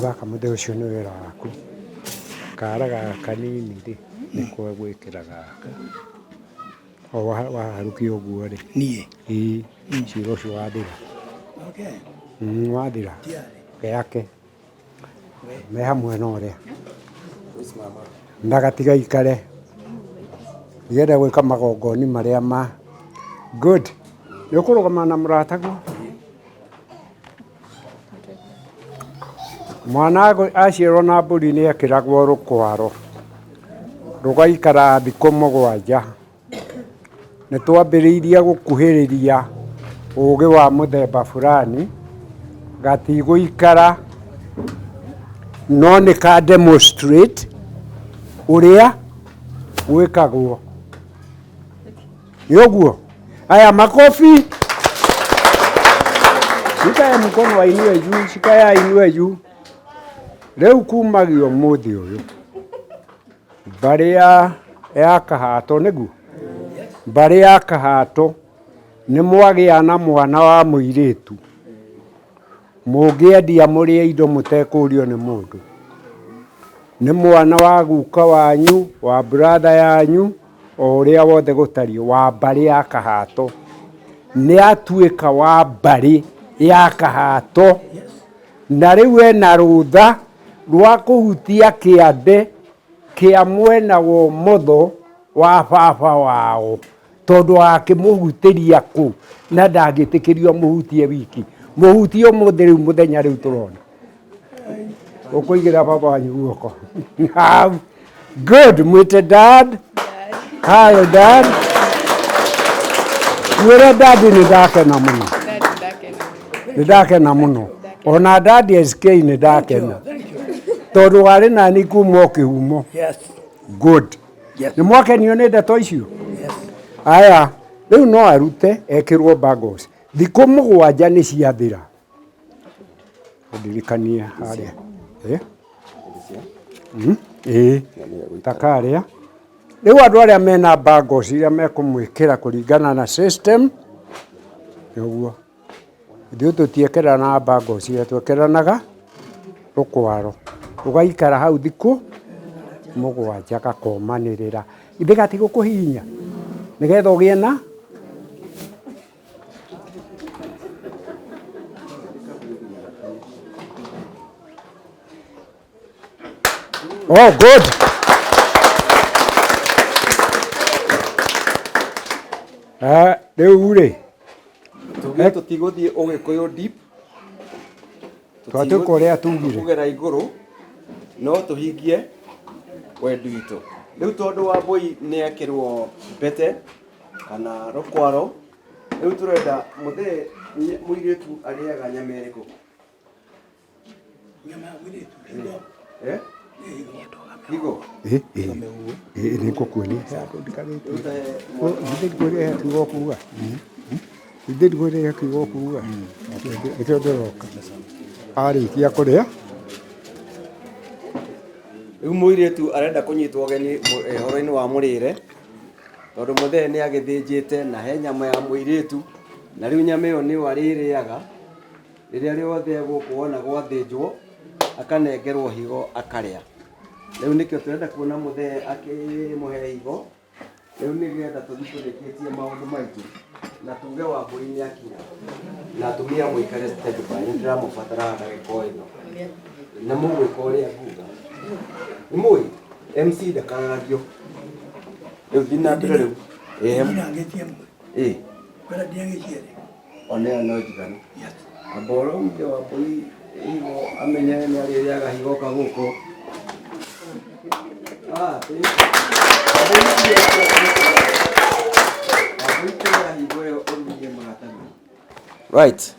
Gaka mũthĩ ũcio nĩ wĩra waku. Kara gaka kanini rĩ, nĩko egwĩkĩra gaka. O waharũkia ũguo rĩ. Niĩ? Ĩĩ, cira ũcio wathira. Okay. Wathira. Gĩake. Me hamwe na ũrĩa. Na gatigaikare. Nĩgetha gwĩka magongoni marĩa ma good. Nĩ ũkũrũgama na mũrataguo? Mwana aciarwo na mbũri nĩ ekĩragwo rũkwaro, rũgaikara thikũ 7. Nĩ twambĩrĩirie gũkuhĩrĩria ũgĩ wa mũthemba fulani, gatigũikara no nĩ ka demonstrate ũrĩa gwĩkagwo. Nĩ ũguo? Haya, makofi. Shika ya mkono wainue juu, shika ya inue juu. Rĩu kumagia ũmũthĩ ũyũ mbarĩ ya Kahato nĩguo mbarĩ ya Kahato nĩ mwagĩa na mwana wa mũirĩtu mũngĩendia mũrĩe indo mũtekũrio nĩ mũndũ nĩ mwana wa guka wanyu wa brother yanyu o ũrĩa wothe gũtariĩ wa mbarĩ ya Kahato nĩ atuĩka wa mbarĩ ya Kahato na rĩu ena rũtha rwa kũhutia kĩande kĩa mwena wa ũmotho wa baba wao tondũ akĩmũhutĩria kũ na ndangĩtĩkĩrio amũhutie wiki mũhutie ũmũthĩ rĩu mũthenya rĩu tũrona ũkũigĩra baba wanyu guoko. Good, mwĩte dad. Hi dad. Mwĩre dad nĩ ndakena mũno. Nĩ ndakena mũno. Ona dad SK nĩ ndakena. Tondũ warĩ nani kuma o kĩhumo. Yes. Good. Yes. Nĩ mwakenio nĩ ndeto icio? Yes. Aya, rĩu no arute ekĩrwo bangles. Thikũ 7 nĩ ciathira. Ndirikania harĩa. Eh? Ĩĩ, ta karĩa. Rĩu andũ arĩa mena bangles iria mekũmwĩkĩra kũringana na system, nĩguo. Ithuĩ tũtiĩkĩranaga bangles iria twĩkĩranaga rũkwaro. Rũgaikara hau thikũ 7 gakomanĩrĩra. Ithe gatigũkũhihinya nĩgetha ũgĩe na Oh, good. Ah, rĩu rĩ Tuge tũtigũthiĩ ũgĩkũyũ deep. Twatuĩka ũrĩa tugire. Kũgera igũrũ no tũhingie wendi witũ. Rĩu tondũ Wambũi nĩ ekĩrwo mbete kana rũkwaro, rĩu tũrenda mũthee mũirĩtu arĩaga nyama ĩrĩkũ? Nyama ya mũirĩtu, higo. Eh? Higo. Ĩ, ĩ, ĩ, nĩ ngũkuonia he handũ ndikarĩtie. Githĩ ndikwĩrire he kiugo ũkuga? Githĩ ndikwĩrire he kiugo ũkuga? Nĩkĩo ndĩroka. Arĩkia kũrĩa Rĩu mũirĩtu arenda kũnyitwo ũgeni ũhoro-inĩ wa mũrĩre, tondũ mũthee nĩ agĩthĩnjĩte na he nyama ya mũirĩtu, na rĩu nyama ĩyo nĩyo arĩrĩaga. Rĩrĩa rĩothe gũkũ wona gwathĩnjwo, akanengerwo higo akarĩa. Rĩu nĩkĩo tũrenda kuona mũthee akĩmũhe higo, rĩu nĩgetha tũthiĩ tũrĩkĩtie maũndũ maitũ, na tuge Wambũi nĩ akinya. Na atumia mũikare stand by, nĩ ndĩramũbatara ndagĩka o ĩno. Na mũgwĩka ũrĩa nguga. Nĩ mũĩ, MC ndakararagio. Rĩu thiĩ na mbere rĩu. Ĩĩ. Ndinangĩtie mwe. Ĩĩ. Kwĩra ndinangĩtie rĩ. Ona ĩyo no njiganu. Amba ũromie Wambũi higo amenye nĩ arĩrĩaga higo ka gũkũ. Ah, ĩ. Wambũi kũrĩa higo ĩyo ũrumie maratathi. Right.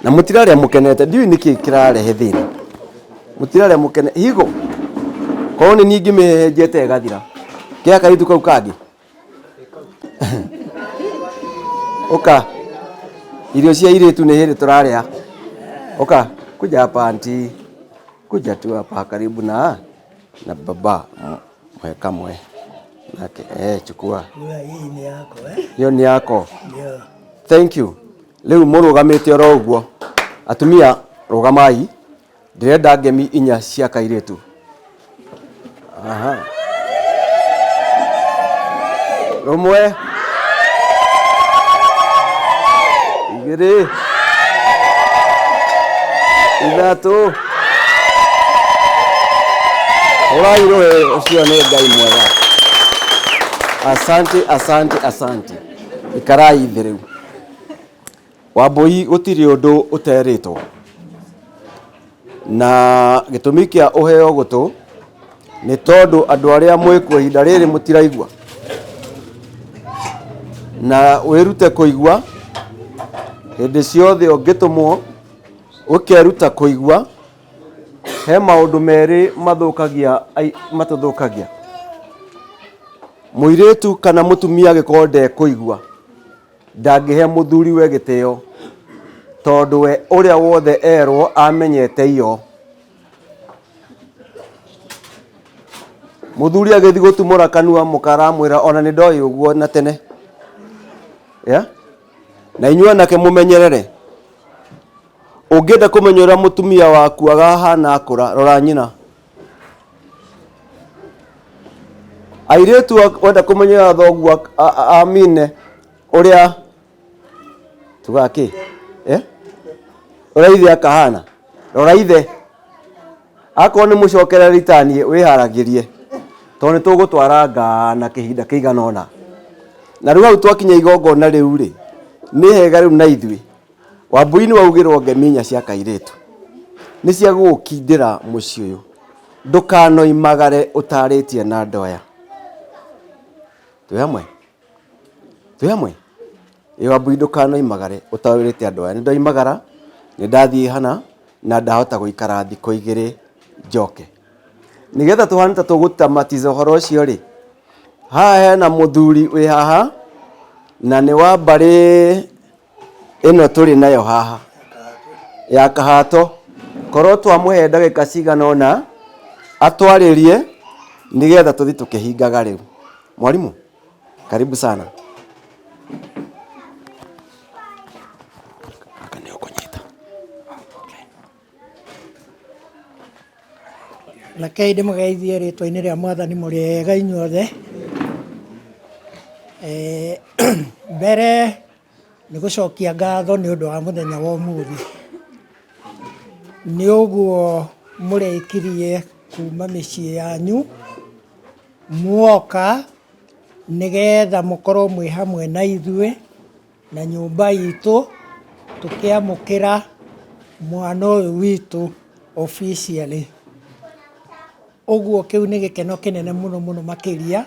Na mũtirarĩa mũkenete, ndiũĩ nĩkĩ kĩrarehe thĩna. Mũtirarĩa mũkene, higo. Korwo nĩ niĩ ingĩmĩhehenjete ĩgathira. Kĩa kairĩtu kau kangĩ. Ũka. Irio cia airĩtu nĩ hĩndĩ tũrarĩa. Ũka. Kuja hapa auntie. Kuja tu hapa karibu na na baba. Mwe kamwe. Nake, eh, chukua. Hii ni yako eh? Hiyo ni yako. Ndio. Thank you. Rĩu mũrũgamĩte oro ũguo. Atumia rũgamai. Ndĩrenda ngemi inya cia kairĩtu. Aha. Rũmwe, igĩrĩ, ithatũ. Ũrai rũĩ, ũcio nĩ Ngai mwega. Asante, asante, asante. Ikarai thĩ rĩu. Wambũi gũtirĩ ũndũ ũterĩtwo. Na gĩtũmi kĩa ũheo gũtũ nĩ tondũ andũ arĩa mwĩkuo ihinda rĩrĩ mũtiraigua. Na wĩrute kũigua hĩndĩ ciothe ũngĩtũmwo ũkeruta kũigua. He maũndũ merĩ mathũkagia matũthũkagia. Mũirĩtu kana mũtumia angĩkorwo ndekũigua ndangĩhe mũthuriwe gĩtĩo tondũ we ũrĩa wothe erwo amenyete iyo. Mũthuri agĩthiĩ gũtumũra kanua mũka aramwĩra ona nĩ ndoĩ ũguo na tene. Yeah? Na inyuĩ anake mũmenyerere. Ũngĩenda kũmenya ũrĩa mũtumia waku agahana akũra, rora nyina. Airĩtu wenda kũmenya ũrĩa thoguo amine ũrĩa tugaga kĩ eh? Ũrĩa ithe akahana, rora ithe. Akorwo nĩ mũcokere ritani wĩharagĩrie tondũ nĩ tũgũtwara ngana kĩhinda kĩigana ũna. Na rĩu hau twakinya igongona rĩu rĩ, nĩ hega rĩu na ithuĩ. Wambui nĩ waugĩrwo ngemi inya cia kairĩtu nĩ cia gũgũkindĩra mũciĩ ũyũ. Ndũkanoimagare ũtarĩtie na andũ aya. Twĩ hamwe? Twĩ hamwe? Ĩ Wambui ndũkanoimagare ũtarĩtie andũ aya. Nĩ ndoimagara, nĩ ndathiĩ hana na ndahota gũikara thikũ igĩrĩ njoke. Nĩgetha tũhane ta tũgũtamatiza ũhoro ũcio rĩ, haha hena mũthuri wĩ haha na nĩ wa mbarĩ ĩno tũrĩ nayo haha ya kahato. Korwo twamũhe ndagĩka cigana ũna atwarĩrie nĩgetha tũthiĩ tũkĩhingaga rĩu. Mwarimũ, karibu sana. Gaka nĩ ũkũnyita. Rekei ndĩmũgeithie rĩtwa-inĩ rĩa Mwathani mũrĩ ega inyuothe. Eh, mbere nĩ gũcokia ngatho nĩ ũndũ wa mũthenya wa ũmũthĩ. Nĩ ũguo mũrĩkirie kuma mĩciĩ yanyu muoka nĩgetha mũkorwo mwĩ hamwe na ithuĩ na nyũmba itũ tũkĩamũkĩra mwana ũyũ witũ officially. Ũguo kĩu nĩ gĩkeno kĩnene mũno mũno makĩria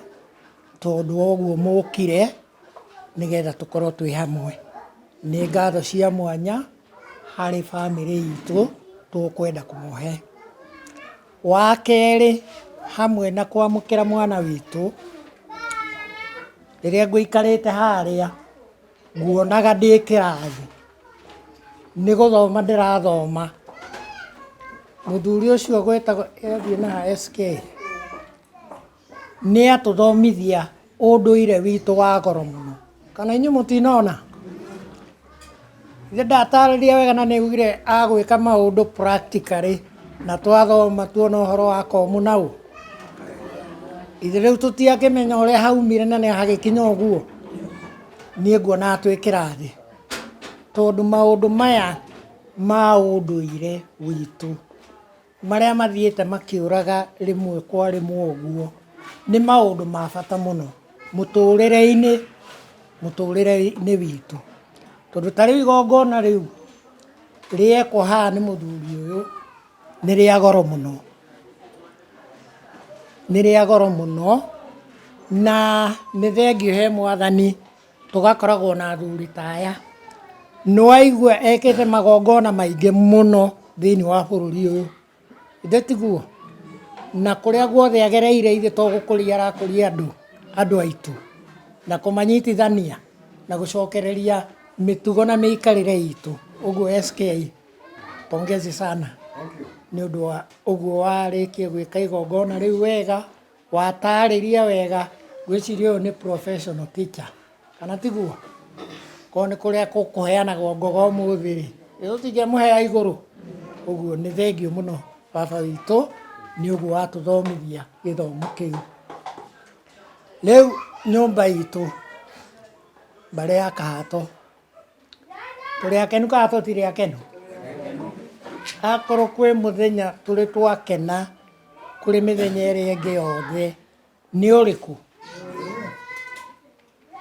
tondũ wa ũguo mũkire nĩgetha tũkorwo twĩ hamwe. Nĩ ngatho cia mwanya harĩ bamĩrĩ itũ tũkwenda kũmũhe. Wa kerĩ, hamwe na kwamũkĩra mwana witũ, rĩrĩa ngũikarĩte harĩa nguonaga ndĩ kĩrathi, nĩ gũthoma ndĩrathoma. Mũthuri ũcio ũgwĩtagwo athiĩ na ha SK, nĩ atũthomithia ũndũire witũ wa goro mũno. Kana inyuĩ mũtinona? Ithe ndatarĩria wega na nĩ augire agwĩka maũndũ practically na twathoma tuona ũhoro wa komu na ũ. Ithe rĩu tũtiakĩmenya ũrĩa haumire na nĩ hagĩkinya ũguo. Niĩ nguonaga twĩ kĩrathi tondũ maũndũ maya ma ũndũire witũ marĩa mathiĩte makĩũraga rĩmwe kwa rĩmwe ũguo, nĩ maũndũ ma bata mũno mũtũrĩre-inĩ, mũtũrĩre-inĩ witũ. Tondũ ta rĩu igongona rĩu rĩekwo haha nĩ mũthuri ũyũ, nĩ rĩa goro mũno, nĩ rĩa goro mũno, na nĩ thengiũ he Mwathani tũgakoragwo na athuri ta aya. Nĩ waigua ekĩte magongona maingĩ mũno thĩinĩ wa bũrũri ũyũ, githĩ tiguo? Na kũrĩa guothe agereire ithe to gũkũria arakũria andũ, andũ aitũ, na kũmanyitithania na gũcokereria mĩtugo na mĩikarĩre itũ. Ũguo SK, pongezi sana nĩ ũndũ wa ũguo warĩkia gwĩka igongona rĩu wega, watarĩria wega, ngwĩciria ũyũ nĩ professional teacher. Kana tiguo? Korwo nĩ kũrĩa kũheanagwo ngoga ũmũthĩ rĩ, ĩ tũtingĩamũhe ya igũrũ? Ũguo nĩ thengiũ mũno baba witũ nĩ ũguo watũthomithia gĩthomo kĩu. Rĩu nyũmba itũ mbarĩ ya Kahato, tũrĩ akenu kana tũtirĩ akenu? Akorwo kwĩ mũthenya tũrĩ twakena kũrĩ mĩthenya ĩrĩa ĩngĩ yothe nĩ ũrĩkũ?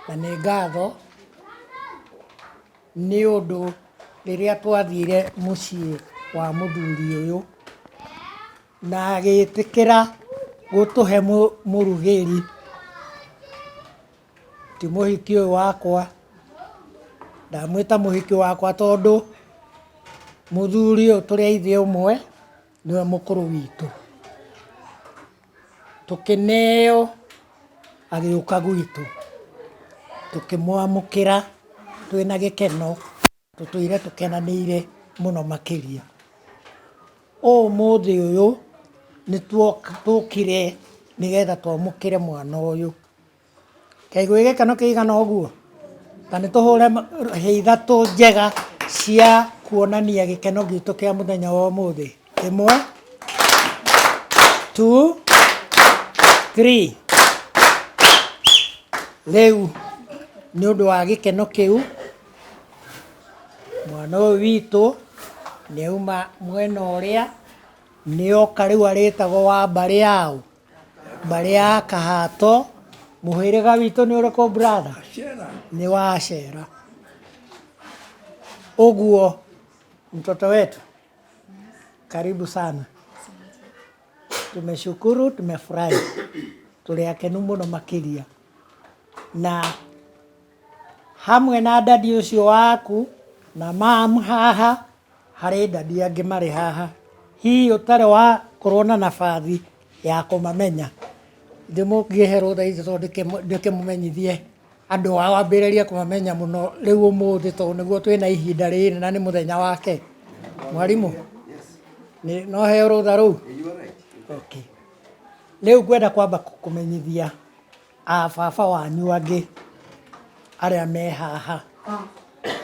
Na nĩ ngatho nĩ ũndũ rĩrĩa twathire mũciĩ wa mũthuri ũyũ na agĩtĩkĩra gũtũhe mũrugĩri, ti mũhiki ũyũ wakwa, ndamwĩta mũhiki wakwa tondũ mũthuri ũyũ tũrĩ a ithe ũmwe nĩwe mũkũrũ witũ. Tũkĩneo agĩũka gwitũ, tũkĩmwamũkĩra twĩna gĩkeno, tũtũire tũkenanĩire mũno makĩria. Ũmũthĩ ũyũ nĩ tũkire nĩgetha twamũkĩre mwana ũyũ. Kaĩ gwĩ gĩkeno kĩigana ũguo? Ta nĩ tũhũre hĩ ithatũ njega cia kuonania gĩkeno gitũ kĩa mũthenya wa ũmũthĩ. Ĩmwe, two, three. Rĩu nĩ ũndũ wa gĩkeno kĩu, mwana ũyũ witũ nĩ auma mwena ũrĩa, nĩ oka rĩu arĩtagwo wa mbarĩ yaũ? Mbarĩ ya Kahato. Mũhĩrĩga witũ nĩ ũrĩkũ brother? Nĩ wa Acera. Ũguo mtoto wetu, karibu sana. Tumeshukuru, tumefurahi, tũrĩ akenu mũno makĩria. Na hamwe na dadi ũcio waku na mam haha, harĩ dadi angĩ marĩ haha, hihi ũtarĩ wakorwo na nabathi ya kũmamenya. Ithuĩ mũngĩhe rũtha ithuĩ tondũ ndĩkĩmũmenyithie andũ ao ambĩrĩrie kũmamenya mũno rĩu ũmũthĩ tondũ nĩguo twĩna ihinda rĩrĩ na nĩ mũthenya wake. Mwarimũ, no heo rũtha rũu? Okay. Rĩu ngwenda kwamba kũmenyithia a baba wanyu angĩ arĩa me haha,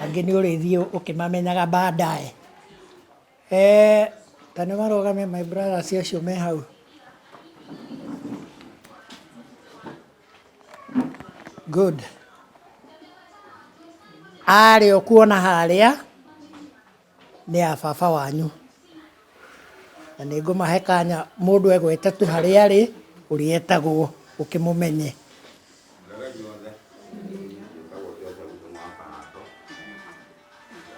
angĩ nĩ ũrĩthiĩ ũkĩmamenyaga baadaye. Ta nĩ marũgame my brothers acio me hau. Good. Arĩa ũkuona harĩa nĩ a baba wanyu. Na nĩ ngũmahe kanya mũndũ egwete tu harĩa arĩ, ũrĩa etagwo ũkĩmũmenye. Mũrega inyuothe, njĩtagwo Joseph Ndung'u wa Kahato,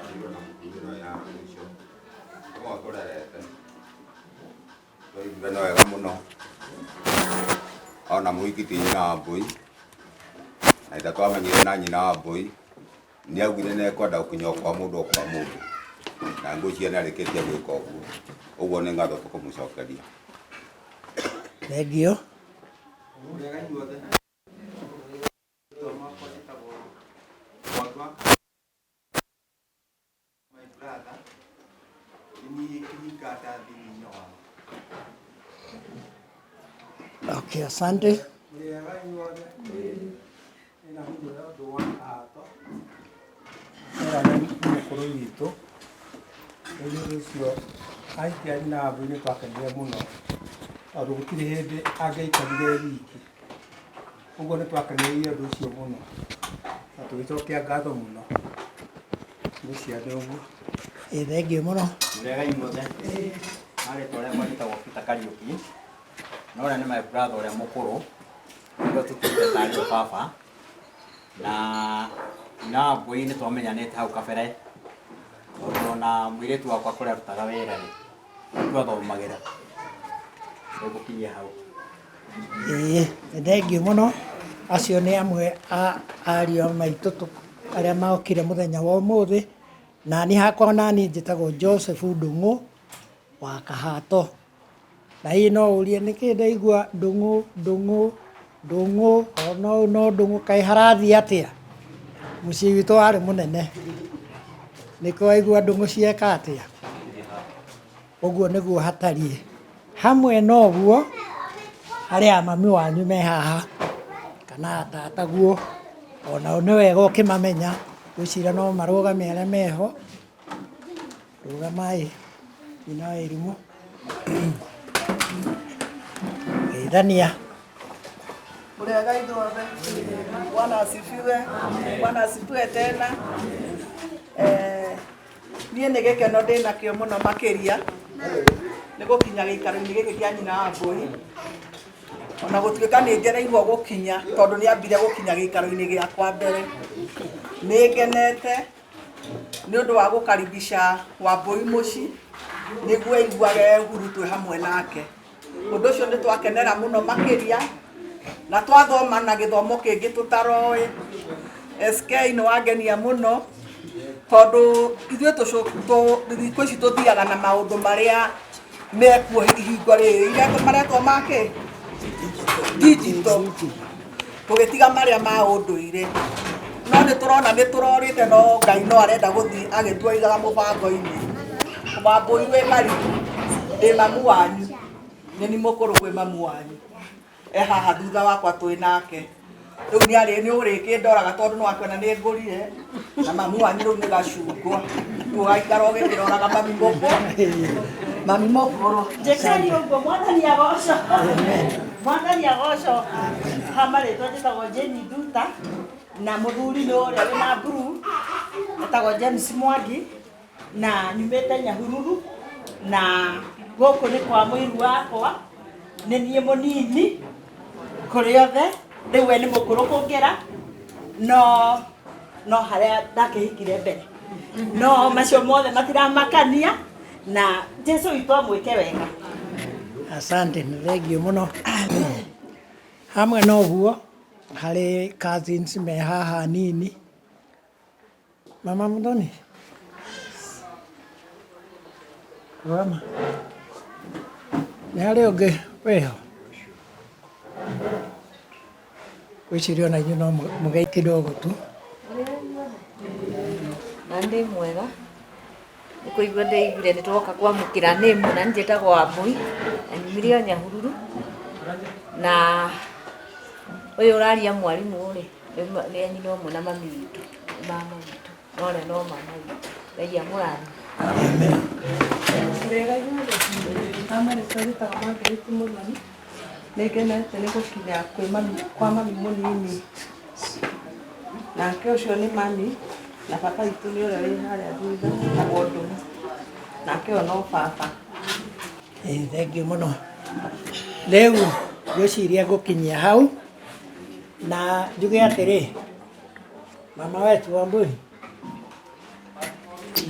njiarĩirwo na mũtumia ya mũico, nĩwe ũtũrerete, twaiguire nĩ wega mũno, ona mũhiki ti nyina wa mbũi, na rĩrĩa twamenyire na nyina wa mbũi, nĩ augire nĩ ekwenda gũkinya o kwa mũndũ o kwa mũndũ, na ngwĩciria nĩ arĩkĩtie gwĩka ũguo, ũguo nĩ ngatho tũkũmũcokeria. Thengiũ. Mũrĩega inyuothe. Rĩtwa makwa njĩtagwo Mwanga. My brother. Nĩ niĩ kĩhinga ndathi hinya wao. Okay, asante. Mũrĩega inyuothe. Ĩna mũndũ ũndũ wa kahato. Ĩra nĩ mũkũrũ witũ. Rĩu nĩ ũndũ ũcio ahikia nyina wa mbũi nĩ twakenire mũno tondũ gũtirĩ hĩndĩ angĩaikarire wiki. Ũguo nĩ twakenereire ũndũ ũcio mũno na tũgĩcokia ngatho mũno. Ngwĩciria nĩ ũguo. Ĩ thengiũ mũno. Mũrĩega inyuothe. Marĩtwa rĩakwa njĩtagwo Peter Kariũki. Na ũrĩa nĩ my brother ũrĩa mũkũrũ. Nĩguo tũtuĩte tarĩ we baba. Na na Wambũi nĩ twamenyanĩte hau kabere. Tondũ ona mũirĩtu wakwa kũrĩa arutaga wĩra rĩ, nĩkuo athomagĩra. Nĩngũkinyia hau. Ĩĩ nĩ thengiũ mũno. Acio nĩ amwe a ariũ a maitũ arĩa mokire mũthenya wa ũmũthĩ. Naniĩ hakwa onaniĩ njĩtagwo Joseph Ndung'u wa Kahato. Na hihi no ũrie nĩkĩ ndaigua Ndung'u Ndung'u Ndung'u ona ũyũ no Ndung'u kaĩ harathiĩ atĩa? Mũciĩ witũ warĩ mũnene. Nĩkĩo waigua Ndung'u cieka atĩa? Ũguo nĩguo hatariĩ. Hamwe na ũguo, harĩ a mami wanyu me haha, kana a tataguo, onao nĩ wega ũkĩmamenya, ngwĩciria no marũgame arĩa meho, rũgamai. Nyina wa Irimũ. Geithania. Mũrĩega ithuothe. Bwana asifiwe. Bwana asifiwe tena. Eh, niĩ nĩ gĩkeno ndĩ nakĩo mũno makĩria nĩ gũkinya gĩikaro-inĩ gĩkĩ kĩa nyina wa Mbũi ona gũtuĩka nĩ ngereirwo gũkinya tondũ nĩ ambire gũkinya gĩikaro-inĩ gĩakwa mbere. Nĩ ngenete nĩ ũndũ wa gũkaribisha Wambũi mũciĩ nĩguo aiguage huru twĩ hamwe nake. Ũndũ ũcio nĩ twakenera mũno makĩria na twathoma na gĩthomo kĩngĩ tũtaroĩ. SK nĩ wangenia mũno tondũ ithuĩ thikũ ici tũthiaga na maũndũ marĩa mekuo ihingo rĩrĩ iria maretwo makĩ digital tũgĩtiga marĩa ma ũndũire no nĩ tũrona nĩ tũrorĩte no Ngai no arenda gũthiĩ agĩtuoigaga mũbango-inĩ. Wambũi wĩ karibu, ndĩ mamu wanyu, nĩ ni mũkũrũ kwĩ mamu wanyu, e haha thutha wakwa twĩ nake. Rĩu nĩ arĩ nĩ ũrĩkĩndoraga tondũ nĩ wakuona nĩ ngũrire na mamu wanyu rĩu nĩ gacungwa, rĩu ũgaikara ũgĩkĩroraga mami mũkũrũ, mami mũkũrũ. Njĩkĩri ũguo mwathani agocwo, mwathani agocwo. Ha marĩtwa njĩtagwo Jane Nduta na mũthuri nĩ ũrĩa wĩna blue etagwo James Mwangi na nyumĩte Nyahururu na gũkũ nĩ kwa mũiru wakwa, nĩ niĩ mũnini kũrĩ othe, rĩu we nĩ mũkũrũ kũngĩra no no harĩa ndakĩhikire mbere no macio mothe matiramakania na Jesu witũ amwĩke wega. Asante, nĩ thengiũ mũno. Hamwe na ũguo harĩ cousins me haha nini. Mama Muthoni, rũgama. Nĩ harĩ ũngĩ wĩho? Ngwĩciria ona inyuĩ no mũgei kidogo tu. Na ndĩ mwega nĩ kũigua ndĩiguire nĩ twoka kwamũkĩra nĩmu na njĩtagwo Wambũi na nyumire o Nyahururu na ũyũ ũraria mwarimũ rĩ nĩ a nyina ũmwe na mami witũ, nĩ mama witũ na ũrĩa no mama witũ. Ngai amũrathime. Wega inyuothe. Marĩtwa njĩtagwo Margaret Mũthoni. Nĩ ngenete nĩ gũkinya kwĩ mami, kwa mami mũnini. Nake ũcio nĩ mami na baba witũ nĩ ũrĩa wĩ harĩa thutha etagwo Ndũng'ũ. Nake ũyũ no baba. Ĩĩ thengiũ mũno. Rĩu ngwĩciria ngũkinyia hau na njuge atĩrĩ, mama wetu Wambũi,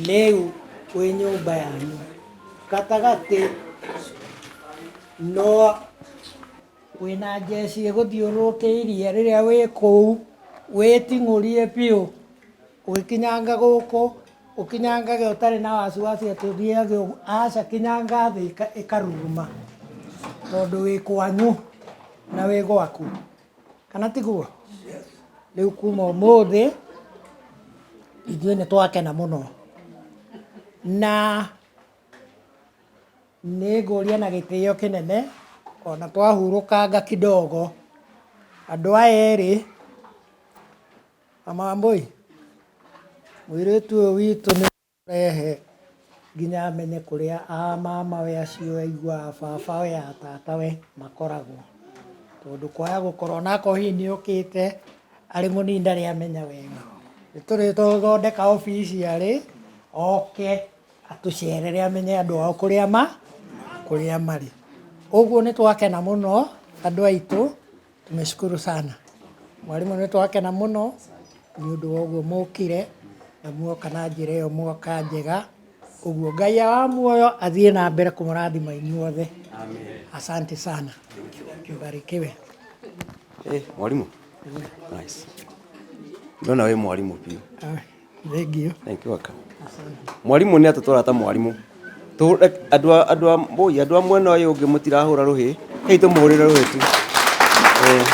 rĩu wĩ nyũmba yanyu gatagatĩ no wĩna njeci ĩgũthiũrũrũkĩirie rĩrĩa wĩ kũu wĩting'ũrie biũ ũgĩkinyanga gũkũ ũkinyangage ũtarĩ na wasiwasi atĩ ũthiage ũguo, aca kinyanga thĩ ĩkaruruma tondũ wĩ kwanyu na wĩ gwaku, kana tiguo? Rĩu kuma ũmũthĩ ithuĩ nĩ twakena mũno na nĩ ngũria na gĩtĩo kĩnene ona twahurũkanga kidogo andũ aya erĩ, mama Wambũi, mũirĩtu ũyũ witũ nĩ rehe nginya amenye kũrĩa a mamawe acio aigua a babawe a tatawe makoragwo, tondũ kwaga gũkorwo onakorwo hihi nĩ okĩte arĩ mũnini ndarĩ amenya wega, nĩ tũrĩthondeka obici arĩ oke atũcerere amenye andũ ao kũrĩa ma kũrĩa marĩ. Ũguo nĩ twakena mũno andũ aitũ, tumeshukuru sana. Mwarimũ nĩ twakena mũno nĩ ũndũ wa ũguo mũkire na muoka na njĩra ĩyo mwoka njega, ũguo Ngai wa muoyo athiĩ na mbere kũmũrathima inyuothe. Asante sana. Mbarikiwe. Eh, mwarimũ. Nice. Ndona wĩ mwarimũ biũ. Ah, Thank you. Thank you aka. Mwarimũ nĩ atũtwara ta mwarimũ. Andũ a andũ a mbũi andũ a mwena ũyũ ũngĩ mũtirahũra rũhĩ, hei tũmũhũrĩre rũhĩ tu. Eh.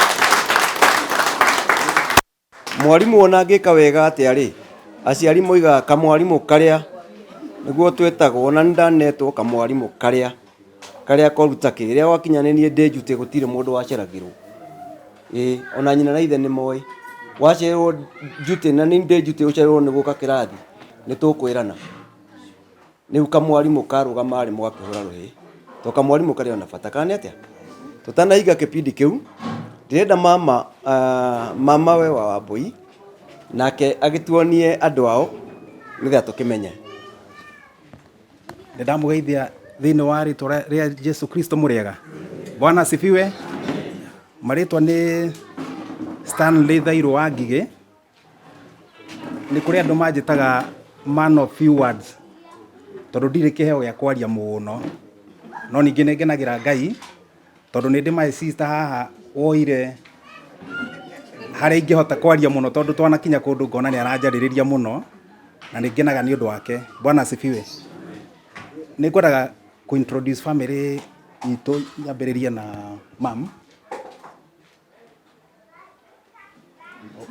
Mwarimũ ona angĩka wega atĩa rĩ, aciari moigaga kamwarimũ karĩa nĩguo twĩtagwo ona nĩ ndanetwo kamwarimũ karĩa karĩa koru ta kĩ rĩrĩa gwakinya nĩ niĩ ndĩ njutĩ gũtirĩ mũndũ waceragĩrwo. Ĩĩ ona nyina na ithe nĩ moĩ wacererwo njutĩ na nĩ ndĩ njutĩ ũcererwo nĩ gũka kĩrathi nĩ tũkwĩrana. Rĩu kamwarimũ karũgama rĩ mũgakĩhũra rũhĩ to kamwarimũ karĩ ona bata kana nĩ atĩa? Tũtanahinga kĩbindi kĩu ndĩrenda mama mama we wa Wambũi nake agĩtuonie andũ ao nĩgetha tũkĩmenye. Nĩ ndamũgeithia thĩinĩ wa rĩtwa rĩa Jesu Kristo mũrĩega. Bwana asifiwe. Marĩtwa nĩ Stanley Thairũ wa Ngigĩ. Nĩ kũrĩ andũ manjĩtaga man of few words tondũ ndirĩ kĩheo gĩa kwaria mũno. No ningĩ nĩ ngenagĩra Ngai tondũ nĩ ndĩ my sister haha woire harĩa ingĩhota kwaria mũno tondũ twanakinya kũndũ ngona nĩ aranjarĩrĩria mũno na nĩ ngenaga nĩ ũndũ wake. Bwana asifiwe. Nĩ ngwendaga kũ introduce family itũ nyambĩrĩrie na mum.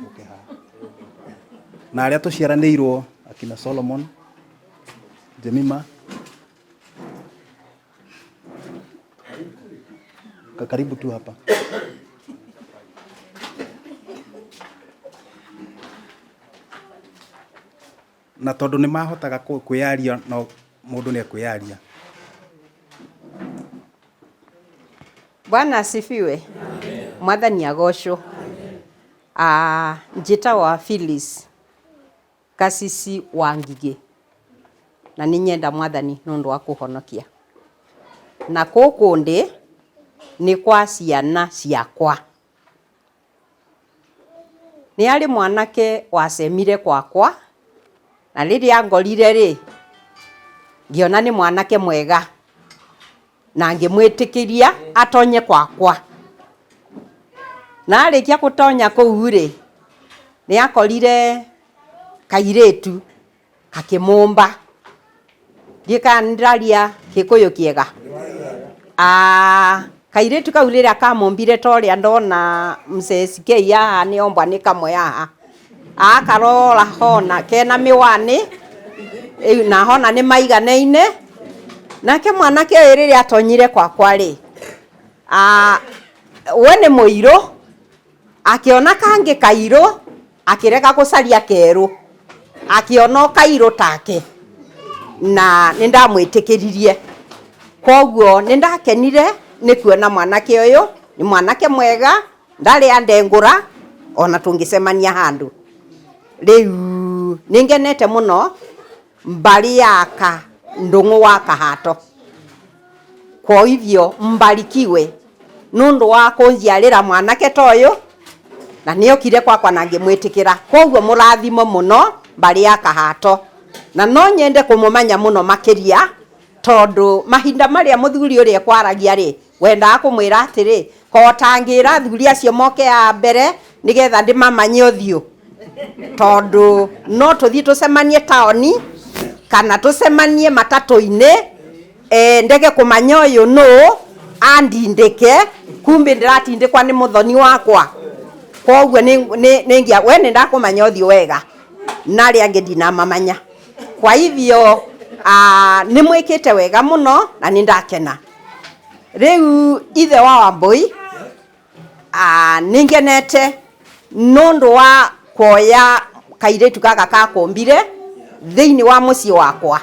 Ũke haha. Na arĩa tũciaranĩirwo akina Solomon, Jemima, karibu tu hapa. Na tondũ nĩ mahotaga kwĩyaria no mũndũ nĩ ekwĩyaria. Bwana asifiwe. Mwathani agocwo. Ah, njĩtagwo Phyllis Kasisi wa Ngigĩ na nĩ nyenda mwathani nĩ ũndũ wa kũhonokia. Na gũkũ ndĩ nĩ kwa ciana ciakwa. Nĩ harĩ mwanake wacemire gwakwa, na rĩrĩa angorire rĩ, ngĩona nĩ mwanake mwega, na ngĩmwĩtĩkĩria atonye gwakwa. Na arĩkia gũtonya kũu rĩ, nĩ akorire kairĩtu gakĩmũmba. Ndiũĩ kana nĩ ndĩraria gĩkũyũ kĩega? Kairĩtu kau rĩrĩa kamũmbire ta ũrĩa ndona Mzee SK haha nĩ ombwa nĩ kamwe haha, akarora hona kena mĩwani na hona nĩ maiganaine, nake mwanake ũyũ rĩrĩa atonyire gwakwa rĩ, we nĩ mũirũ, akĩona kangĩ kairũ akĩrega gũcaria kerũ, akĩona o kairũ take, na nĩ ndamwĩtĩkĩririe. Koguo nĩ ndakenire nĩ kuona mwanake ũyũ, nĩ mwanake mwega, ndarĩ andengũra ona tũngĩcemania handũ. Rĩu nĩ ngenete mũno mbarĩ ya ka Ndũng'ũ wa Kahato. Kwa hivyo mbarikiwe nũndũ wa kũnjiarĩra mwanake ta ũyũ na nĩ okire kwakwa na ngĩmwĩtĩkĩra. Koguo mũrathimo mũno mbarĩ ya Kahato. Na no nyende kũmũmanya mũno makĩria tondũ mahinda marĩa mũthuri ũrĩa ekwaragia rĩ, wendaga kũmwĩra atĩrĩ, ko ũtangĩra athuri acio moke a mbere nĩgetha ndĩmamanye ũthiũ. Tondũ no tũthiĩ tũcemanie taũni kana tũcemanie matatũ-inĩ eh, ndege kũmanya ũyũ nũ andindĩke kumbe ndĩratindĩkwa nĩ mũthoni wakwa koguo nĩ we nĩ ndakũmanya ũthiũ wega na arĩa angĩ ndinamamanya kwa hivyo nĩ mwĩkĩte wega mũno na nĩ ndakena rĩu ithe wa Wambũi nĩ ngenete nũndũ wa kuoya kairĩtu gaka kakũmbire thĩinĩ wa mũciĩ wakwa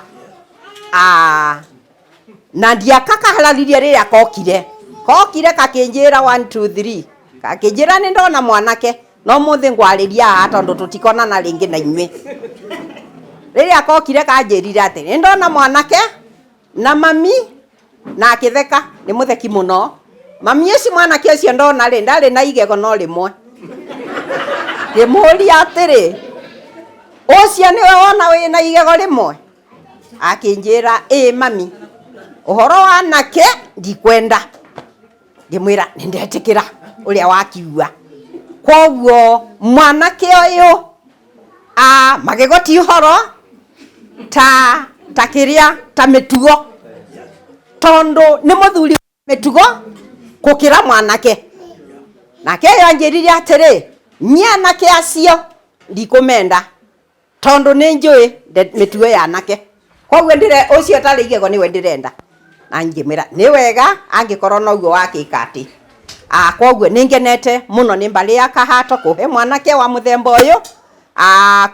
na ndiakakararirie rĩrĩa kokire kokire gakĩnjĩra 1 2 3 gakĩnjĩra nĩ ndona mwanake no mũthĩ ngwarĩria haha tondũ tũtikonana rĩngĩ na inyuĩ rĩrĩa kokire kanjĩrire atĩ nĩ ndona mwanake na mami na akĩtheka nĩ mũtheki mũno mami ũcio mwanake ũcio ndona rĩ ndarĩ na igego no rĩmwe ngĩmũria atĩrĩ ũcio nĩwe wona wĩna igego rĩmwe akĩnjĩra ĩĩ mami ũhoro wa anake ndikwenda ngĩmwĩra nĩ ndetĩkĩra ũrĩa wakiuga koguo mwanake ũyũ magego ti ũhoro ta ta kĩrĩa ta mĩtugo tondũ nĩ mũthuri wa mĩtugo gũkĩra mwanake nake ũyũ anjĩrire atĩrĩ niĩ anake acio ndikũmenda tondũ nĩ njũĩ mĩtugo ya anake koguo ndĩre ũcio ũtarĩ igego nĩwe ndĩrenda na ngĩmwĩra nĩ wega angĩkorwo noguo wakĩka atĩ koguo nĩ ngenete mũno nĩ mbarĩ ya Kahato kũhe mwanake wa mũthemba ũyũ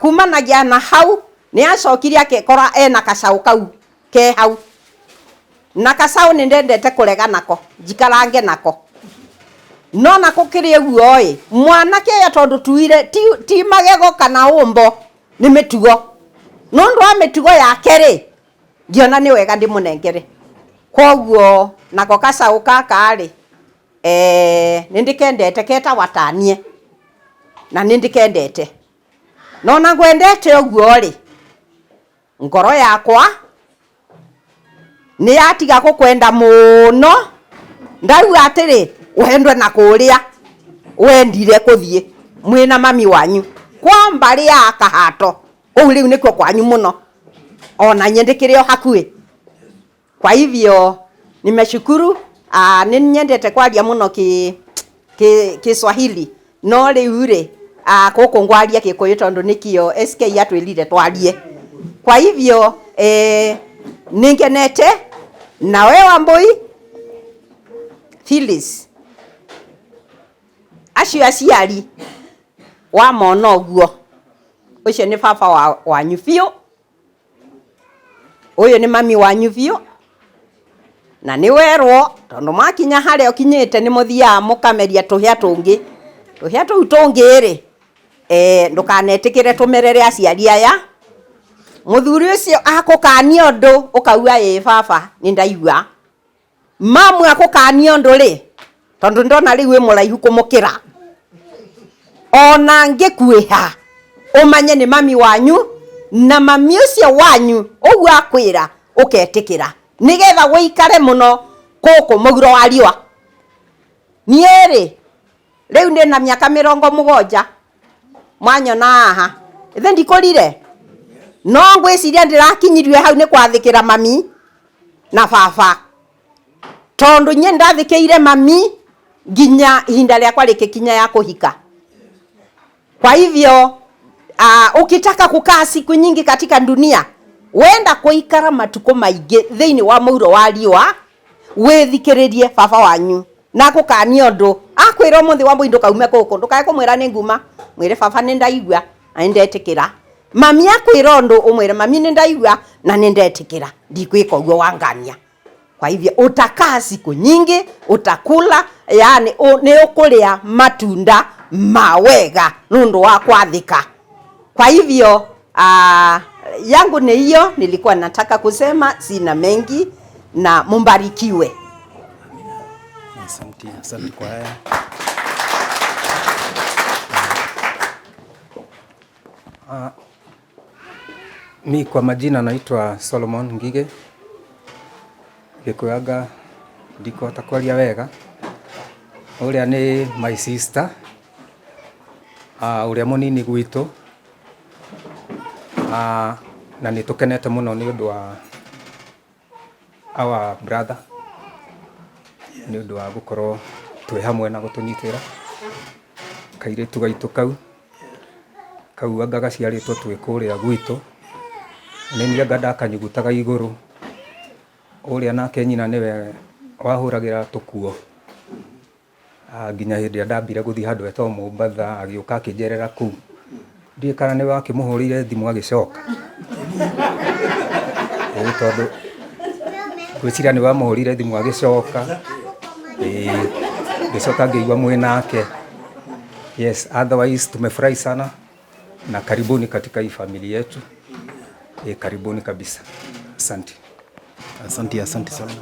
kumanagia na hau nĩ acokire akĩkora ena gacaũ kau Ke hau na kacaũ nĩ ndendete kũrega nako njikarange nako no na kũkĩrĩ ũguo ĩ mwanake ũyũ tondũ tuire ti, ti magego kana ũmbo nĩ mĩtugo nũndũ wa mĩtugo yake rĩ ngĩona nĩ wega ndĩmũnengere koguo nako kacaũ gaka rĩ eh, nĩ ndĩkendete ketagwa tanie na nĩ ndĩkendete no na ngwendete ũguo rĩ ngoro yakwa nĩ yatiga gũkwenda mũno ndauga atĩrĩ wendwe na kũrĩa wendire kũthiĩ mwĩna mami wanyu kwa mbarĩ ya kahato kũu rĩu nĩkuo kwanyu mũno ona nye ndĩkĩrĩ o hakuhĩ kwa hivyo nimeshukuru. Nĩ nyendete kwaria mũno ki ki Kiswahili no rĩu rĩ gũkũ ngwaria Gĩkũyũ tondũ nĩkĩo SK atwĩrire twarie. Kwa hivyo nĩngenete na we Wambui Phyllis acio aciari wamona ũguo ũcio nĩ baba wa, wanyu biũ ũyũ nĩ mami wanyu biũ na nĩ werwo tondũ mwakinya harĩa ũkinyĩte nĩ mũthiaga mũkameria tũhĩa tũngĩ tũhĩa tũu tũngĩ rĩ eh, ndũkanetĩkĩre tũmerere aciari aya mũthuri ũcio akũkania ũndũ ũkauga ĩ baba nĩ ndaigua mamu akũkania ũndũ rĩ tondũ ndona rĩu wĩ mũraihu kũmũkĩra ona ngĩkuĩha ũmanye nĩ mami wanyu na mami ũcio wanyu ũguo akwĩra ũketĩkĩra nĩgetha wĩikare mũno gũkũ mũhuro wa riũa niĩ rĩ rĩu ndĩna mĩaka mĩrongo mũgwanja mwanyona haha ithe ndikũrire no ngwĩciria ndĩrakinyirie hau nĩ kwathĩkĩra mami na baba tondũ nye ndathĩkĩire mami nginya ihinda rĩakwa rĩkĩkinya ya kũhika kwa hivyo ukitaka kukaa siku nyingi katika dunia wenda kuikara matuko maingĩ thĩinĩ wa mũhuro wa riũa wĩthikĩrĩrie baba wanyu na akũkania ũndũ akwĩra ũmũthĩ Wambui ndũkaume gũkũ ndũkae kũmwĩra nĩ nguma mwĩre baba nĩ ndaigua na nĩ ndetĩkĩra mami akwĩra ũndũ ũmwĩre mami nĩ ndaigua na nĩ ndetĩkĩra ndikwĩka ũguo wangania kwa hivyo utakaa siku nyingi utakula yani nĩ ũkũrĩa matunda ma wega nũndũ wa kwathĩka kwa hivyo yangu ni hiyo nilikuwa nataka kusema sina mengi na mumbarikiwe. Asante, asante kwa haya. Mi kwa majina naitwa Solomon Ngige Gikuyaga ndikũhota kwaria wega ũrĩa nĩ my sister ũrĩa mũnini gwitũ na nĩ tũkenete mũno nĩ ũndũ wa our brother nĩ ũndũ wa gũkorwo twĩ hamwe na gũtũnyitĩra kairĩtu gaitũ kau kau anga gaciarĩtwo twĩ kũrĩa gwitũ nĩ niĩ anga ndakanyugutaga igũrũ ũrĩa nake nyina nĩwe wahũragĩra tũkuo nginya hĩndĩ ĩrĩa ndambire gũthiĩ handũ hetagwo Mombatha agĩũka akĩnjerera kũu ndiũĩ kana nĩwe wakĩmũhũrĩire thimũ agĩcoka ĩĩ tondũ ngwĩciria nĩwe wamũhũrĩire thimũ agĩcoka ĩĩ ngĩcoka ngĩigua mwĩ nake. Yes, otherwise tumefurahi sana na karibuni katika hii familia yetu. Karibuni kabisa. Asante. Asante, asante sana.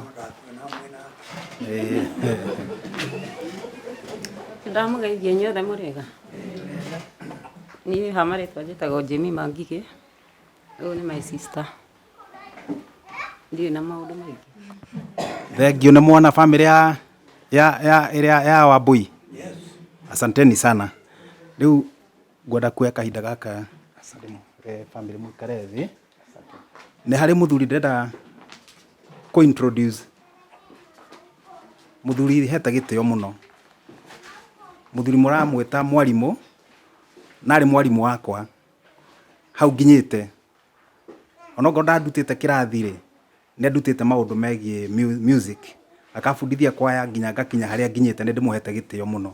Ndamũgeithia inyuothe mũrĩega niĩ ha marĩtwa njĩtagwo Jemima Ngigĩ ũyũ nĩ my sister ndirĩ na maũndũ maingĩ. Thank you nĩ mwona family ya ĩrĩa ya Wambui. Asanteni sana. Rĩu ngwenda kuoya kahinda gaka family mũikare thĩ. Nĩ harĩ mũthuri ndĩrenda kũ introduce mũthuri hete gĩtĩo mũno mũthuri mũramwĩta mwarimũ na arĩ mwarimũ wakwa hau nginyĩte onokorwo ndandutĩte kĩrathi rĩ nĩ andutĩte maũndũ megiĩ music akabundithia kwaya nginya ngakinya harĩa nginyĩte nĩ ndĩmũhete gĩtĩo mũno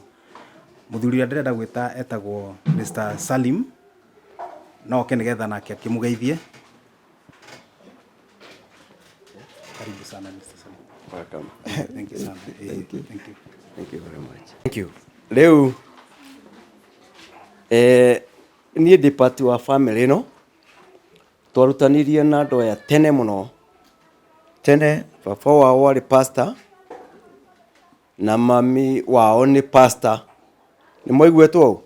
mũthuri ũrĩa ndĩrenda gwĩta etagwo Mr. Salim no oke nĩgetha nake akĩmũgeithie. Karibu sana Mr. Salim. Welcome. Thank you sana. Thank you. Thank you. Thank you very much. Thank you. Rĩu eh, niĩ ndĩ part wa family ĩno twarutanirie na andũ aya tene mũno tene baba wao arĩ pastor na mami wao nĩ pastor nĩ mwaiguĩtwo ũũ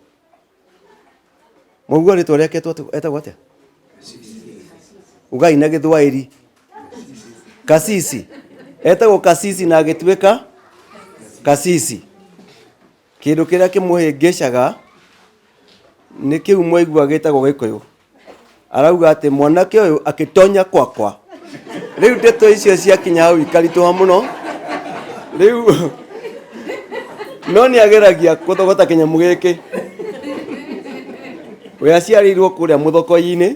mwaigua rĩtwa rĩake etagwo atĩa ugai na gĩthwaĩri kasisi etagwo kasisi na agĩtuĩka kasisi kĩndũ kĩrĩa kĩmũhĩngĩcaga nĩ kĩu mwaigua gĩtagwo gĩkũyũ arauga atĩ mwanake ũyũ akĩtonya kwakwa rĩu ndeto icio ciakinya hau ikaritũha mũno rĩu no nĩ ageragia gũthogota kĩnyamũ gĩkĩ we aciarĩirwo kũrĩa mũthokoi-inĩ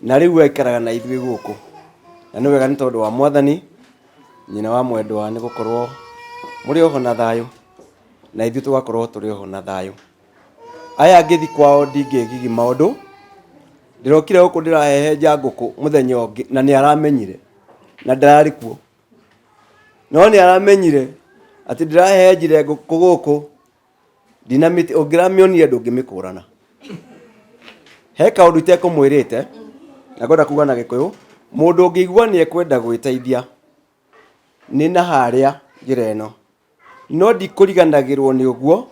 na rĩu aikaraga na ithuĩ gũkũ na nĩ wega nĩ tondũ wa mwathani nyina wa mwendwa nĩ gũkorwo mũrĩ oho na thayũ na ithuĩ tũgakorwo tũrĩ oho na thayũ aya ngĩthi kwao ndingĩgigi maũndũ ndĩrokire gũkũ ndĩrahehenja ngũkũ mũthenya ũngĩ na nĩ aramenyire na ndararĩ kuo no nĩ aramenyire atĩ ndĩrahehenjire ngũkũ gũkũ ndinamĩti ũngĩramĩonire ndũngĩmĩkũrana he kaũndũ itekũmwĩrĩte na ngwenda kuga na gĩkũyũ mũndũ ũngĩigua nĩ ekwenda gwĩteithia nĩ na harĩa njĩra ĩno no ndikũriganagĩrwo nĩ ũguo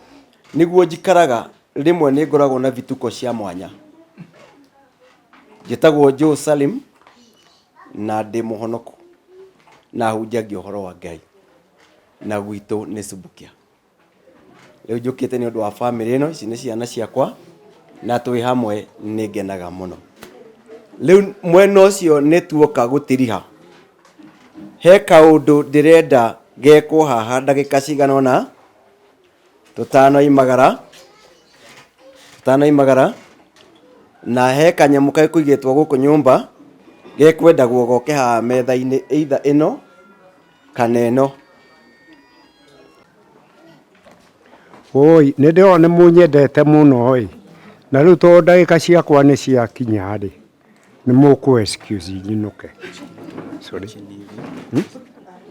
nĩguo njikaraga rĩmwe nĩ ngoragwo na vituko cia mwanya njĩtagwo Joe Salim na ndĩ mũhonoku na hunjagia ũhoro wa Ngai na gwitũ nĩ Subukia rĩu njũkĩte nĩ ũndũ wa bamĩrĩ ĩno ici nĩ ciana ciakwa na twĩ hamwe nĩ ngenaga mũno rĩu mwena ũcio nĩ tuoka gũtiriha he kaũndũ ndĩrenda gekwo haha ndagĩka cigana ũna tũtanoimagara tũtanoimagara na he kanyamũ gekũigĩtwo gũkũ nyũmba gekwendagwo goke haha metha-inĩ either ĩno kana ĩno Oi, nĩ ndĩrona nĩ mũnyendete mũno ĩ na rĩu tondũ ndagĩka ciakwa nĩ ciakinya rĩ nĩ mũkũ excuse nyinũke. Sorry. Hmm?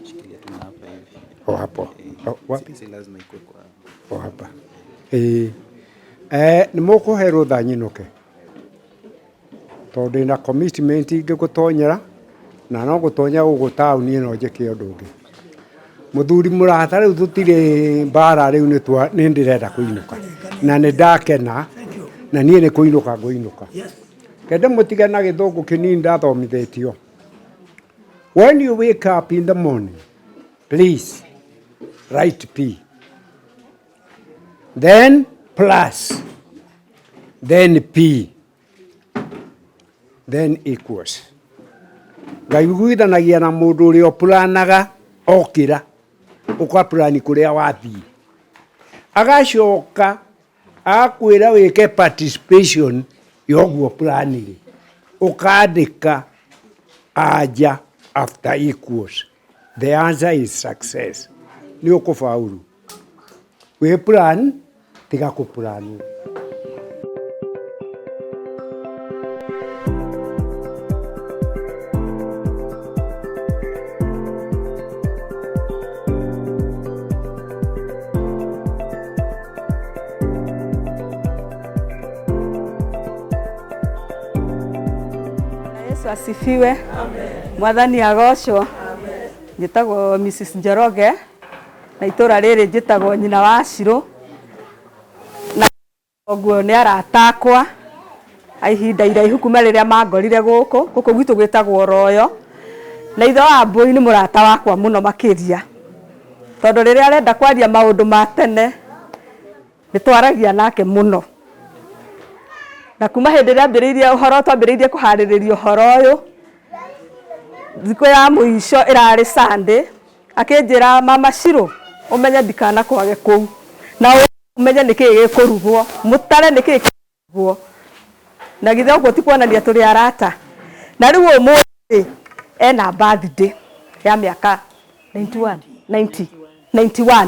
Shikilia tu na hapa hivi. O hapo. O, wapi? Si lazima ikuwe kwa O hapa. Ĩĩ. Eh, nĩ mũkũhe rũtha nyinũke tondũ ndĩna commitment ingĩ gũtonyera na no gũtonya gũkũ taũni ĩno njĩke ũndũ ũngĩ. Mũthuri mũrata rĩu tũtirĩ mbara rĩu nĩ twa- nĩ ndĩrenda kũinũka na nĩ ndakena na niĩ nĩ kũinũka ngũinũka. Kende mũtige na gĩthũngũ kĩnini ndathomithĩtio. When you wake up in the morning, please write P. Then plus, then P, then equals. Ngai iguithanagia na mũndũ ũrĩa ũpuranaga okĩra ũkapurani kũrĩa wathiĩ agacoka akwĩra wĩke participation ya ũguo planire ũkandĩka anja after equals the answer is success nĩ ũkũfaulu wĩ plan tiga kũplanwo. Yesu asifiwe. Mwathani agocwo. Njĩtagwo Mrs. Njoroge na itũra rĩrĩ njĩtagwo nyina wa Shiro. Na ũguo nĩ arata akwa a ihinda iraihu kuma rĩrĩa mangorire gũkũ gũkũ gwitũ gwĩtagwo Royo. Na ithe wa Mbũi nĩ mũrata wakwa mũno makĩria tondũ rĩrĩa arenda kwaria maũndũ ma tene nĩ twaragia nake mũno. Na kuma hĩndĩ ĩrĩa ambĩrĩirie ũhoro twambĩrĩirie kũharĩrĩria ũhoro ũyũ thikũ ya mũico ĩrarĩ Sunday akĩnjĩra mama Shiro ũmenye ndikanakwage kũu na ũmenye nĩkĩĩ gĩkũrugwo mũtare nĩkĩĩ gĩkũrugwo na githĩ ũguo ti kuonania tũrĩ arata na rĩu ũmũthĩ ena birthday ya mĩaka 91 90 91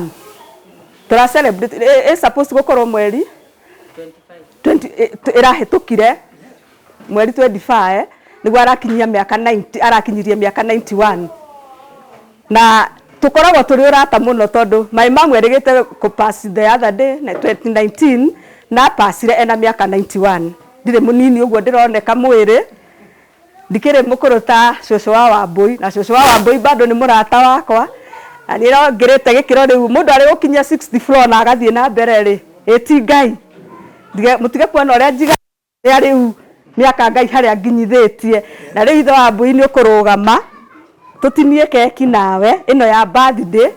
tũra celebrate ĩ supposed gũkorwo mweri 20 ĩrahĩtũkire mweri 25 Nĩguo arakinyia mĩaka 90, arakinyirie mĩaka 91. Na tũkoragwo tũrĩ ũrata mũno tondũ my mom erĩgĩte kũ pass the other day na 2019 na pasire ena mĩaka 91. Ndirĩ mũnini ũguo ndĩroneka mwĩrĩ, ndikĩrĩ mũkũrũ ta cũcũ wa Wambũi, na cũcũ wa Wambũi bado nĩ mũrata wakwa, na niĩ no ngĩrĩte gĩkĩro rĩu mũndũ arĩ gũkinyia 60 floor na agathiĩ na mbere rĩ, ĩ ti Ngai? Mũtige kuona ũrĩa njiga rĩa rĩu mĩaka Ngai harĩa nginyithĩtie, na rĩu ithe wa Wambũi nĩ ũkũrũgama tũtinie keki nawe ĩno ya birthday,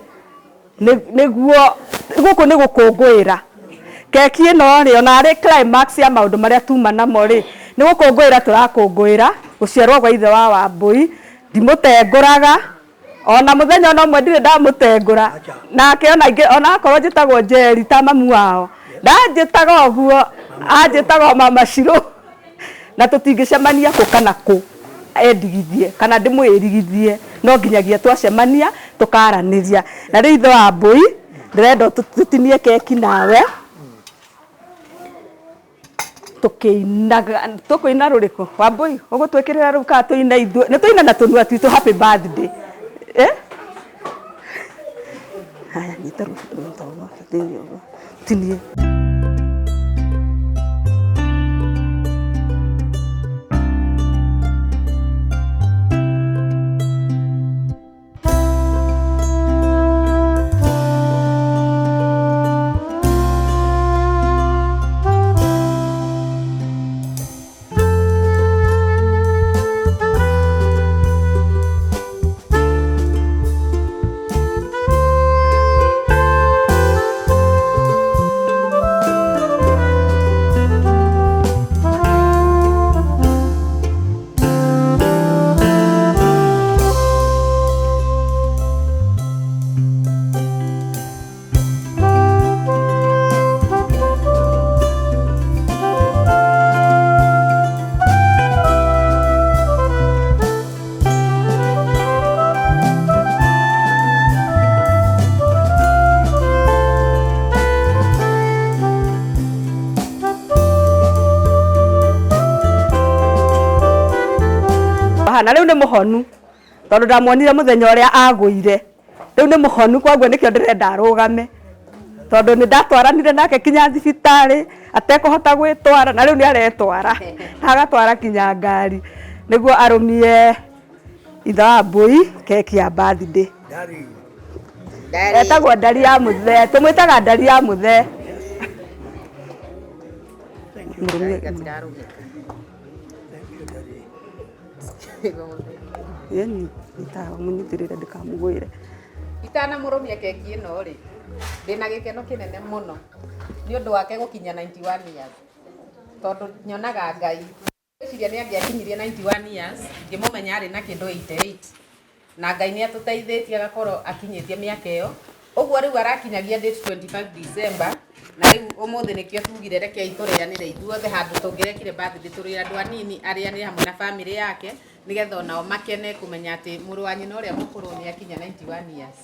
nĩguo gũkũ nĩ gũkũngũĩra keki ĩno rĩ, ona arĩ climax ya maũndũ marĩa tuma namo rĩ, nĩ gũkũngũĩra tũrakũngũĩra gũciarwo gwa ithe wa Wambũi. Ndimũtengũraga ona mũthenya ona ũmwe ndirĩ ndamũtengũra nake, ona ingĩ ona akorwo njĩtagwo Njeri ta mamu wao, ndanjĩtaga ũguo, anjĩtaga o mama Shiro, na tũtingĩcemania kũ kana kũ endigithie kana ndĩmwĩrigithie, no nginyagia twacemania tũkaranĩria. Na rĩu ithe wa Wambũi ndĩrenda tũtinie keki nawe tũkĩinaga. Tũkũina rũrĩkũ, Wambũi? Ũgũtwĩkĩrĩra rũu kana tũine ithuĩ? Nĩ tũine na tũnua twitũ happy birthday, eh? Haya, nyita rũu tinie. Na rĩu nĩ mũhonu tondũ ndamuonire mũthenya ũrĩa agũire, rĩu nĩ mũhonu, koguo nĩkĩo ndĩrenda arũgame, tondũ nĩ ndatwaranire nake kinya thibitarĩ atekũhota gwĩtwara, na rĩu nĩ aretwara na agatwara kinya ngari nĩguo arũmie ithe wa Mbũi keki ya birthday. Etagwo Ndari ya Mũthee, tũmwĩtaga Ndari ya Mũthee. Yeni mũnyitĩrĩre ndĩkamũgwĩre. Itanamũrũmia keki ĩno rĩ, ndĩna gĩkeno kĩnene mũno nĩ ũndũ wake gũkinya 91 years, tondũ nyonaga Ngai. Ngwĩciria nĩ angĩakinyirie 91 years, ngĩmũmenya arĩ na kĩndũ 88, na Ngai nĩ atũteithĩtie agakorwo akinyĩtie mĩaka ĩyo. Ũguo rĩu arakinyagia date 25 December, na rĩu ũmũthĩ nĩkĩo tugire rekei tũrĩanĩre ithuothe handũ tũngĩrekire birthday tũrĩ andũ anini, arĩanĩre hamwe na family yake, nĩgetha onao makene kũmenya atĩ mũrũ wa nyina ũrĩa mũkũrũ nĩ akinya 91 years.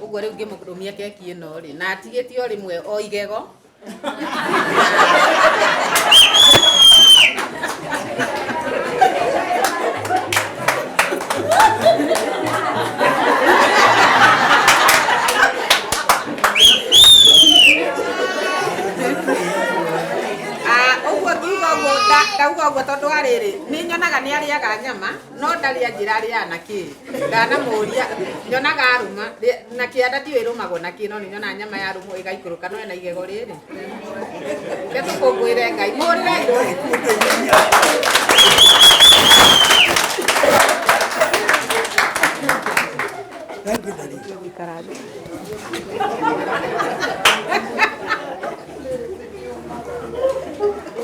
Ũguo rĩu ngĩmũrũmia keki ĩno rĩ, na atigĩtie o rĩmwe o igego. Ũguo ngiuga ũguo, ndauga ũguo tondũ wa rĩrĩ, nĩ nyonaga nĩ arĩaga nyama, no ndarĩ anjĩra arĩaga na kĩ. Ndanamũria, nyonaga arũma na kĩanda, ndiũĩ ĩrũmagwo na kĩ, no nĩ nyonaga nyama yarũmwo ĩgaikũrũka, no ena igego rĩrĩ. Reke tũkũngũĩre Ngai. Mũhũrĩre irũhi. Gũikara thĩ.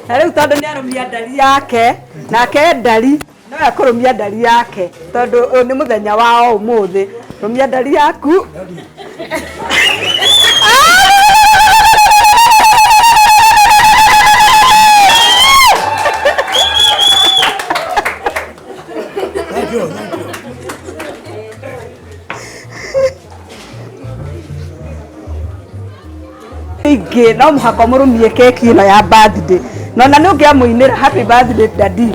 Na rĩu tondũ nĩ arũmia ndari yake, nake ndari no ekũrũmia ndari yake, tondũ ũyũ nĩ mũthenya wao ũmũthĩ. Rũmia ndari yaku. Thank you, thank you. Ingĩ no mũhaka mũrũmie keki ĩno ya birthday, na ona nĩ ũngĩamũinĩra happy birthday daddy.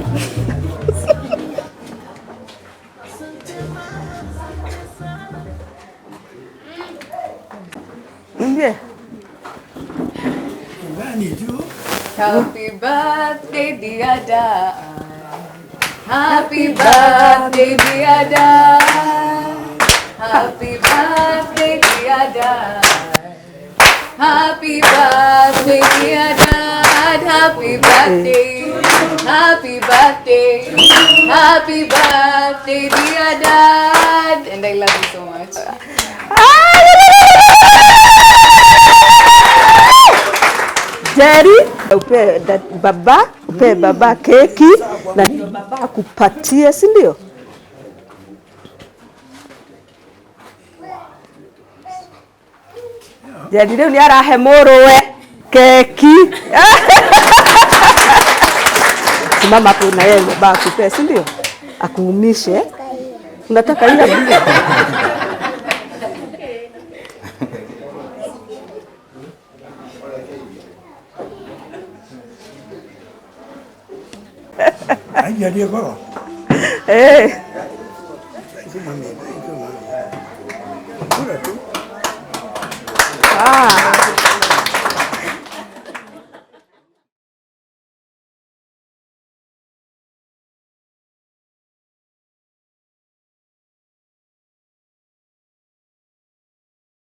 Niambie. Happy birthday, dear dad. Happy birthday, dear dad. Happy birthday, dear dad. Happy birthday, dear dad. Happy birthday. Happy birthday. Happy birthday, dear dad. And I love you so much. Jerry, upe baba, upe baba keki na ndio baba akupatie, si ndio? Jerry rĩu nĩ arahe mũrũwe keki. Simama hapo na yeye baba akupe, si ndio? Akuumishe. Unataka ile Aijarie goro. Eh. Thank you, mami. Thank you, mami. Kura tu. Ah.